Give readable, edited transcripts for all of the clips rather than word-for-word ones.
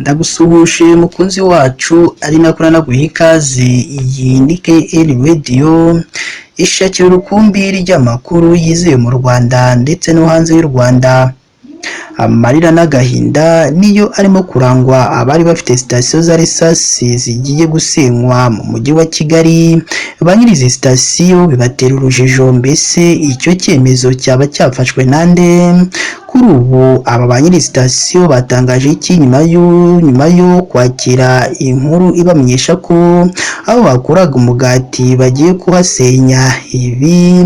Ndagusuhuje mukunzi wacu, ari nako nanaguha ikaze. Iyi ni KN Radio, ishakira urukumbi ry'amakuru yizewe mu Rwanda ndetse no hanze y'u Rwanda. Amarira n'agahinda niyo arimo kurangwa abari bafite sitasiyo za lisansi zigiye gusenywa mu mujyi wa Kigali. Ba nyiri izi sitasiyo bibatera urujijo, mbese icyo cyemezo cyaba cyafashwe nande? Kuri ubu aba ba nyiri sitasiyo batangaje iki nyuma yo kwakira inkuru ibamenyesha ko aho bakuraga umugati bagiye kuhasenya? Ibi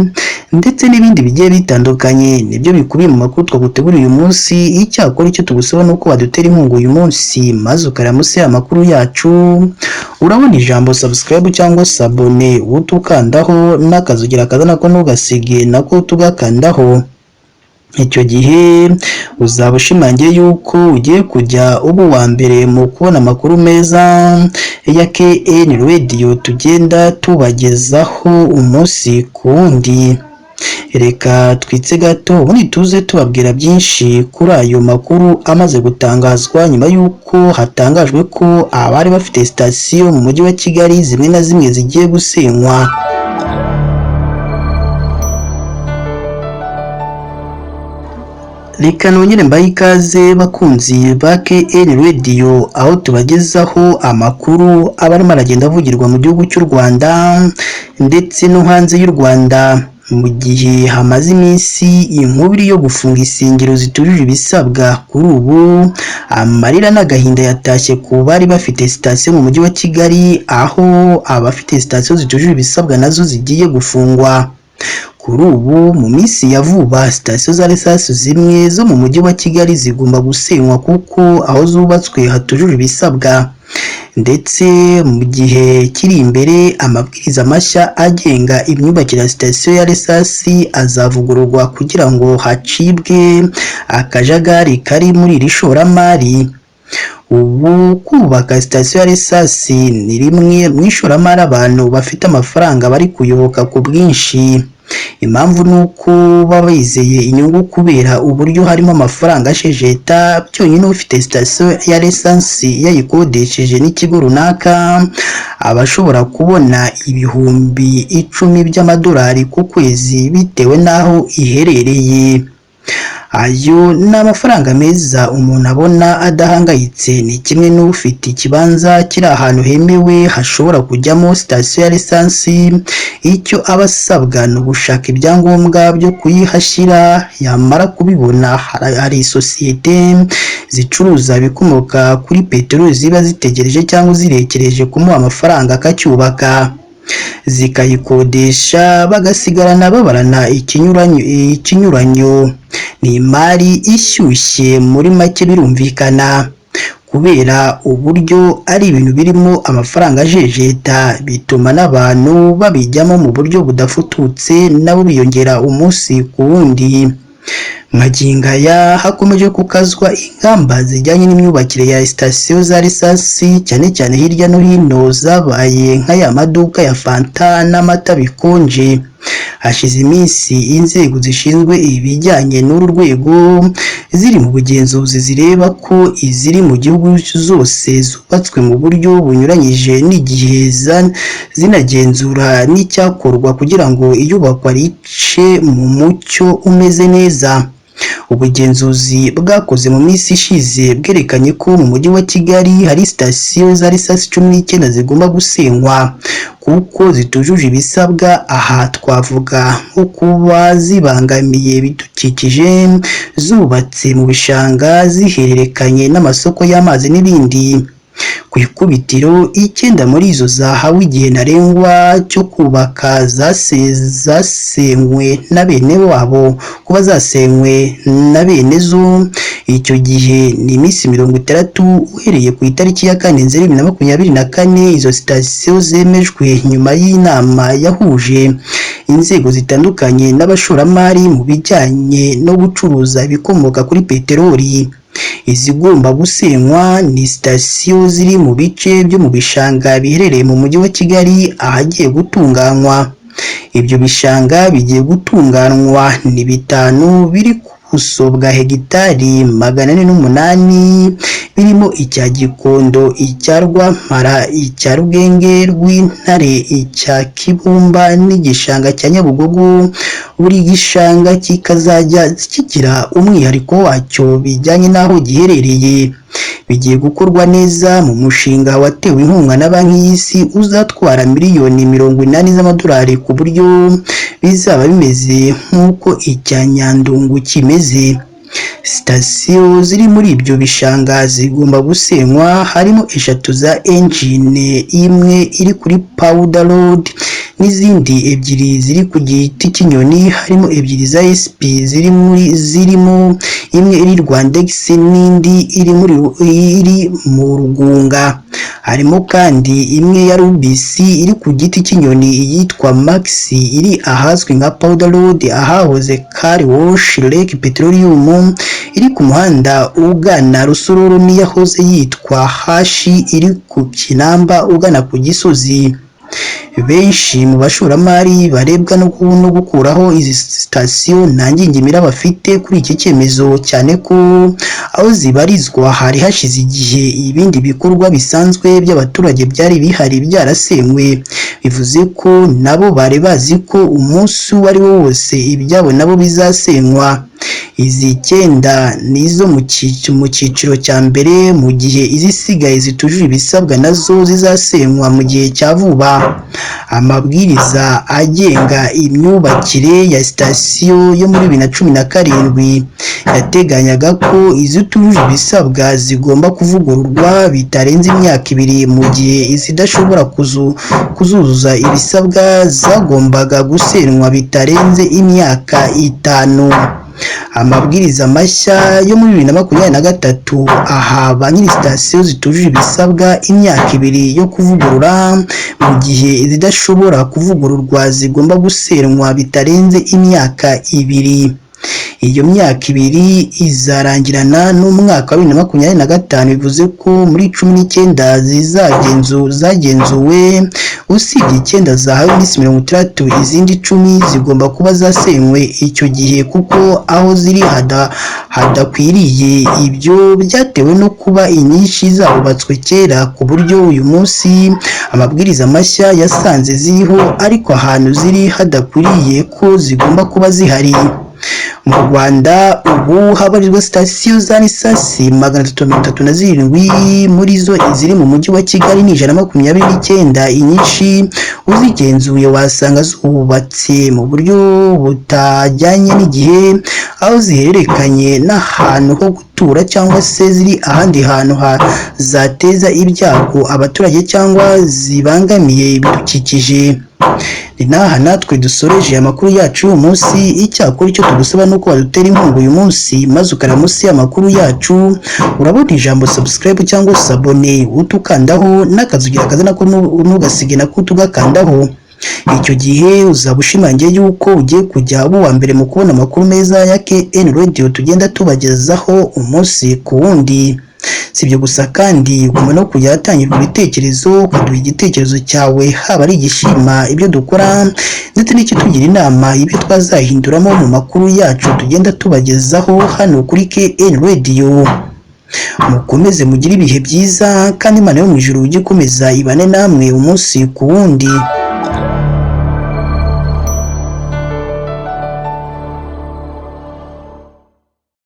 ndetse n'ibindi bigiye bitandukanye nibyo bikubiye mu makuru twaguteguriye uyu munsi. Icyakora icyo tugusaba ni uko wadutera inkunga uyu munsi, maze ukareba munsi y'amakuru yacu, urabona ijambo subscribe cyangwa s'abonner, utukandaho n'akazugira kaza nako ntugasige, nako tugakandaho. Icyo gihe uzaba ushimangiye yuko ugiye kujya uba uwa mbere mu kubona amakuru meza ya KN Radio tugenda tubagezaho umunsi ku wundi. Reka twitse gato, ubundi tuze tubabwira byinshi kuri ayo makuru amaze gutangazwa nyuma y'uko hatangajwe ko abari bafite sitasiyo mu mujyi wa Kigali zimwe na zimwe zigiye gusenywa. Reka nongere mbahe ikaze bakunzi ba KN Radio, aho tubagezaho amakuru aba arimo aragenda avugirwa mu gihugu cy'u Rwanda ndetse no hanze y'u Rwanda. Mu gihe hamaze iminsi inkubiri yo gufunga insengero zitujuje ibisabwa, kuri ubu amarira n'agahinda yatashye ku bari bafite sitasiyo mu mujyi wa Kigali, aho abafite sitasiyo zitujuje ibisabwa nazo zigiye gufungwa. Kuri ubu mu minsi ya vuba sitasiyo za lisansi zimwe zo mu mujyi wa Kigali zigomba gusenywa kuko aho zubatswe hatujuje ibisabwa, ndetse mu gihe kiri imbere amabwiriza mashya agenga imyubakire ya sitasiyo ya lisansi azavugururwa kugira ngo hacibwe akajagari kari muri iri shoramari. Ubu kubaka sitasiyo ya lisansi ni rimwe mu ishoramari abantu bafite amafaranga bari kuyoboka ku bwinshi. Impamvu ni uko baba bizeye inyungu kubera uburyo harimo amafaranga ashejeta. Byonyine ufite sitasiyo ya lisansi yayikodesheje n'ikigo runaka aba ashobora kubona 10,000 by'amadolari ku kwezi bitewe n'aho iherereye. Ayo ni amafaranga meza umuntu abona adahangayitse. Ni kimwe n'ufite ikibanza kiri ahantu hemewe hashobora kujyamo sitasiyo ya lisansi, icyo aba asabwa ni ugushaka ibyangombwa byo kuyihashyira, yamara kubibona hari isosiyete zicuruza ibikomoka kuri peteroli ziba zitegereje cyangwa zirekereje kumuha amafaranga akacyubaka, zikayikodesha bagasigarana babarana ikinyuranyo. Ni imari ishyushye muri make, birumvikana kubera uburyo ari ibintu birimo amafaranga ajejeta, bituma n'abantu babijyamo mu buryo budafututse, nabo biyongera umunsi ku wundi. Magingo aya hakomeje gukazwa ingamba zijyanye n'imyubakire ya sitasiyo za lisansi, cyane cyane hirya no hino zabaye nk'aya maduka ya fanta n'amata bikonje. Hashize iminsi inzego zishinzwe ibijyanye n'uru rwego ziri mu bugenzuzi zireba ko iziri mu gihugu zose zubatswe mu buryo bunyuranyije n'igihe, zinagenzura n'icyakorwa kugira ngo iyubakwa rice mu mucyo umeze neza. Ubugenzuzi bwakoze mu minsi ishize bwerekanye ko mu mujyi wa Kigali hari sitasiyo za lisansi 19 zigomba gusenywa kuko zitujuje ibisabwa. Aha twavuga nko kuba zibangamiye ibidukikije, zubatse mu bishanga, zihererekanye n'amasoko y'amazi n'ibindi. Ku ikubitiro 9 muri izo zahawe igihe ntarengwa cyo kubaka zasenywe na bene wabo. Kuba zasenywe na bene zo, icyo gihe ni iminsi 60 uhereye ku itariki ya 4 Nzeri 2024. Izo sitasiyo zemejwe nyuma y'inama yahuje inzego zitandukanye n'abashoramari mu bijyanye no gucuruza ibikomoka kuri peteroli. Izigomba gusenywa ni sitasiyo ziri mu bice byo mu bishanga biherereye mu mujyi wa Kigali ahagiye gutunganywa. Ibyo bishanga bigiye gutunganywa ni 5 biri ku buso bwa hegitari 408, birimo icya Gikondo, icya Rwampara, icya Rugenge rw'Intare, icya Kibumba n'igishanga cya Nyabugogo. Buri gishanga kikazajya kigira umwihariko wacyo bijyanye n'aho giherereye. Bigiye gukorwa neza mu mushinga watewe inkunga na Banki y'Isi, uzatwara miliyoni 80 z'amadolari, ku buryo bizaba bimeze nk'uko icya Nyandungu kimeze. Sitasiyo ziri muri ibyo bishanga zigomba gusenywa harimo eshatu za Engen, imwe iri kuri Powder Road n'izindi ebyiri ziri ku Giti cy'Inyoni, harimo ebyiri za SP ziri muri zirimo imwe iri Rwandex n'indi iri mu Rugunga. Harimo kandi imwe ya Rubis iri ku Giti cy'Inyoni, iyitwa Max iri ahazwi nka Powder Road ahahoze Car Wash, Lake Petroleum iri ku muhanda ugana Rusororo n'iyahoze yitwa Hashi iri ku Kinamba ugana ku Gisozi. Benshi mu bashoramari barebwa no gukuraho izi sitasiyo nta ngingimira bafite kuri iki cyemezo, cyane ko aho zibarizwa hari hashize igihe ibindi bikorwa bisanzwe by'abaturage byari bihari byarasenywe. Bivuze ko nabo bari bazi ko umunsi uwo ari wo wose ibyabo nabo bizasenywa. Izi icyenda ni izo mu cyiciro cya mbere, mu gihe izisigaye zitujuje ibisabwa nazo zizasenywa mu gihe cya vuba. Amabwiriza agenga imyubakire ya sitasiyo yo muri 2017 yateganyaga ko izitujuje ibisabwa zigomba kuvugururwa bitarenze imyaka 2, mu gihe izidashobora kuzuzuza ibisabwa zagombaga gusenywa bitarenze imyaka 5. Amabwiriza mashya yo muri 2023 aha ba nyiri sitasiyo zitujuje ibisabwa imyaka 2 yo kuvugurura, mu gihe izidashobora kuvugururwa zigomba gusenywa bitarenze imyaka 2. Iyo myaka 2 izarangirana n'umwaka wa 2025. Bivuze ko muri 19 zagenzuwe, usibye icyenda zahawe iminsi 60, izindi 10 zigomba kuba zasenywe icyo gihe kuko aho ziri hadakwiriye. Ibyo byatewe no kuba inyinshi zarubatswe kera, ku buryo uyu munsi amabwiriza mashya yasanze ziriho ariko ahantu ziri hadakwiriye ko zigomba kuba zihari. Mu Rwanda ubu habarizwa sitasiyo za lisansi 337. Muri zo, iziri mu Mujyi wa Kigali ni 129. Inyinshi uzigenzuye wasanga zubatse mu buryo butajyanye n'igihe, aho zihererekanye n'ahantu ho gutura cyangwa se ziri ahandi hantu zateza ibyago abaturage cyangwa zibangamiye ibidukikije. Ni n'aha natwe dusoreje amakuru yacu y'uyu munsi. Icyakora icyo tugusaba ni uko wadutera inkunga uyu munsi, maze ukareba munsi y'amakuru yacu, urabona ijambo subscribe cyangwa s'abonner, utukandaho n'akazugira kaza nako ntugasige nako tugakandaho. Icyo gihe uzaba ushimangiye yuko ugiye kujya uba uwa mbere mu kubona amakuru meza ya KN Radio tugenda tubagezaho umunsi ku wundi. Si ibyo gusa kandi, ugomba no kujya hatangirwa ibitekerezo, ukaduha igitekerezo cyawe, haba ari igishima ibyo dukora ndetse n'ikitugira inama ibyo twazahinduramo mu makuru yacu tugenda tubagezaho hano kuri KN Radio. Mukomeze mugire ibihe byiza, kandi Imana yo mu ijuru ijye ikomeza ibane namwe umunsi ku wundi.